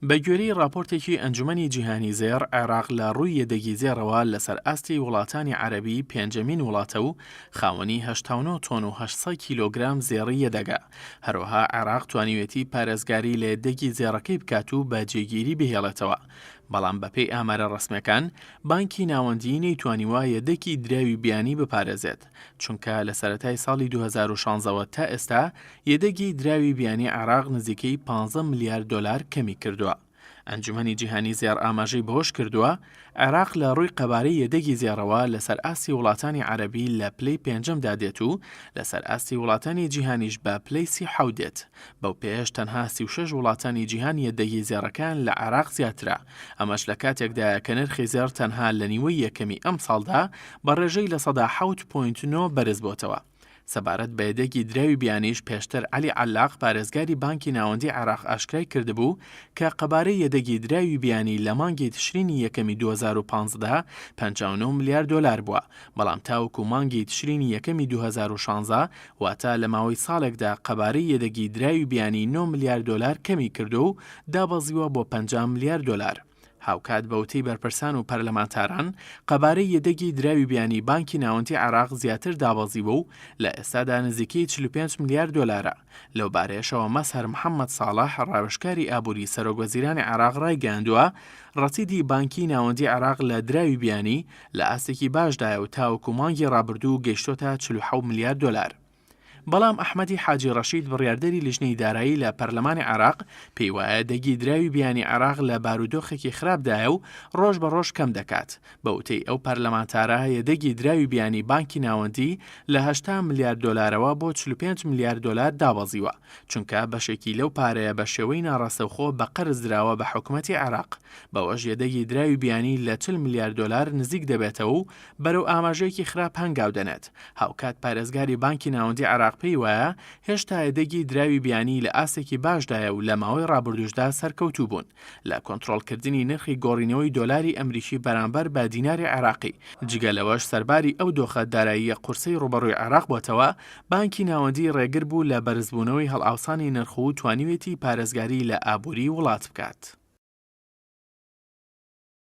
بەگوێرەی ڕاپۆرتێکی ئەنجومەنی جیهانی زێڕ، عێراق لە ڕووی یەدەگی زێڕەوە لەسەر ئاستی وڵاتانی عەرەبی پێنجەمین وڵاتە و خاوەنی 89 تۆن و 800 کیلۆگرام زێڕی یەدەگە. هەروەها عێراق توانیویەتی پارێزگاری لە یەدەگی زێڕەکەی بکات و بە جێگیری بهێڵێتەوە. بەڵام بەپێی ئامارە ڕەسمییەکان، بانکی ناوەندیی نەیتوانیوە یەدەکی دراوی بیانی بپارێزێت، چونکە لە سەرەتای ساڵی 2016 وە تا ئێستا یەدەگی دراوی بیانی عێراق نزیکەی 15 ملیار دۆلار کەمی کردووە. ئەنجومەنی جیهانی زێڕ ئاماژەی بەوەشکردووە، عێراق لە ڕووی قەبارەی یەدەگی زێڕەوە لەسەر ئاستی وڵاتانی عەرەبی لە پلەی پێنجەمدا دێت و لەسەر ئاستی وڵاتانی جیهانیش بە پلەی 37 دێت، بەو پێیەش تەنها 36 وڵاتانی جیهان یەدەگی زێڕەکەیان لە عێراق زیاترە، ئەمەش لە کاتێکدایە کە نرخی زێڕ تەنها لە نیوەی یەکەمی ئەمساڵدا بە ڕێژەی 7.9% بەرزبۆتەوە. سەبارەت بە یەدەگی دراوی بیانیش پێشتر عەلی عەلاق پارێزگاری بانکی ناوەندی عێراق ئاشکرای کردبوو کە قەبارەی یەدەگی دراوی بیانی لە مانگی تشرینی یەکەمی 2015 59 ملیار دۆلار بووە بەڵام تاوەکو مانگی تشرینی یەکەمی 2016 واتە لە ماوەی ساڵێکدا قەبارەی یەدەگی دراوی بیانی 9 ملیار دۆلار کەمی کردووە و دابەزیوە بۆ 50 ملیار دۆلار. هاوکات بە وتەی بەرپرسان و پەرلەمانتاران، قەبارەی یەدەگی دراوی بیانی بانکی ناوەندی عێراق زیاتر دابەزیوە و لە ئێستادا نزیکەی 45 ملیار دۆلارە. لەو بارەیەشەوە مەزهەر محەممەد ساڵح، ڕاوێژکاری ئابووری سەرۆکوەزیرانی عێراق ڕایگەیاندووە، ڕەسیدی بانکی ناوەندی عێراق لە دراوی بیانی لە ئاستێکی باشدایە و تاوەکو مانگی ڕابردوو گەیشتۆتە 47 ملیار دۆلار. بەڵام ئەحمەدی حاجی ڕەشید بڕیاردەری لیژنەی دارایی لە پەرلەمانی عێراق پێی وایە دەگی دراوی بیانی عێراق لە بارودۆخێکی خراپدایە و ڕۆژ بە ڕۆژ کەم دەکات. بە وتەی ئەو پەرلەمانتارە یەدەگی دراوی بیانی بانکی ناوەندی لە 80 ملیار دۆلارەوە بۆ 45 ملیار دۆلار دابەزیوە، چونکە بەشێکی لەو پارەیە بە شێوەی ناڕاستەوخۆ بە قەرز دراوە بە حکومەتی عێراق، بەوەش یەدەگی دراوی بیانی لە 40 ملیار دۆلار نزیک دەبێتەوە و بەرەو ئاماژەیەکی خراپ هەنگاو دەنێت. هاوکات پارێزگاری بانکی ناوەندی عێراق پێی وایە، هێشتا یەدەگی دراوی بیانی لە ئاستێکی باشدایە و لە ماوەی ڕابردووشدا سەرکەوتوو بوون لە کۆنترۆڵکردنی نرخی گۆڕینەوەی دۆلاری ئەمریکی بەرامبەر بە دیناری عێراقی، جگە لەوەش سەرباری ئەو دۆخە داراییە قورسەی ڕووبەڕووی عێراق بۆتەوە، بانکی ناوەندی ڕێگر بوو لە بەرزبوونەوەی هەڵئاوسانی نرخ و توانیوێتی پارێزگاری لە ئابووری وڵات بکات.